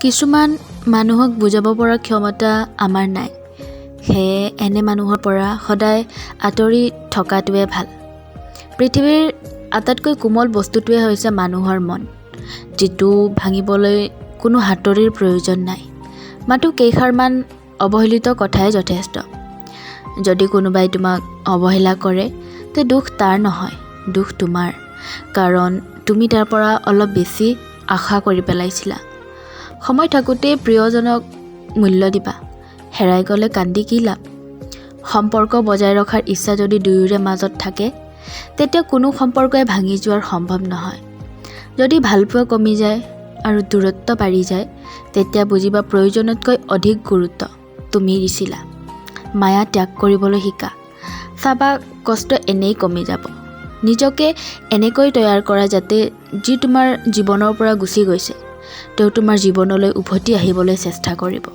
কিছুমান মানুহক বুজাব পৰা ক্ষমতা আমাৰ নাই, সেয়ে এনে মানুহৰ পৰা সদায় আঁতৰি থকাটোৱে ভাল। পৃথিৱীৰ আটাইতকৈ কোমল বস্তুটোৱে হৈছে মানুহৰ মন, যিটো ভাঙিবলৈ কোনো হাতুৰীৰ প্ৰয়োজন নাই, মাথো কেইষাৰমান অৱহেলিত কথাই যথেষ্ট। যদি কোনোবাই তোমাক অৱহেলা কৰে, তে দোষ তাৰ নহয়, দোষ তোমাৰ, কাৰণ তুমি তাৰ পৰা অলপ বেছি আশা কৰি পেলাইছিলা। সময় থাকোঁতেই প্ৰিয়জনক মূল্য দিবা, হেৰাই গ'লে কান্দি কি লাভ? সম্পৰ্ক বজাই ৰখাৰ ইচ্ছা যদি দুয়োৰে মাজত থাকে, তেতিয়া কোনো সম্পৰ্কই ভাঙি যোৱাৰ সম্ভৱ নহয়। যদি ভালপোৱা কমি যায় আৰু দূৰত্ব বাঢ়ি যায়, তেতিয়া বুজিবা প্ৰয়োজনতকৈ অধিক গুৰুত্ব তুমি দিছিলা। মায়া ত্যাগ কৰিবলৈ শিকা, চাবা কষ্ট এনেই কমি যাব। নিজকে এনেকৈ তৈয়াৰ কৰা যাতে যি তোমাৰ জীৱনৰ পৰা গুচি গৈছে, তেওঁ তোমাৰ জীৱনলৈ উভতি আহিবলৈ চেষ্টা কৰিব।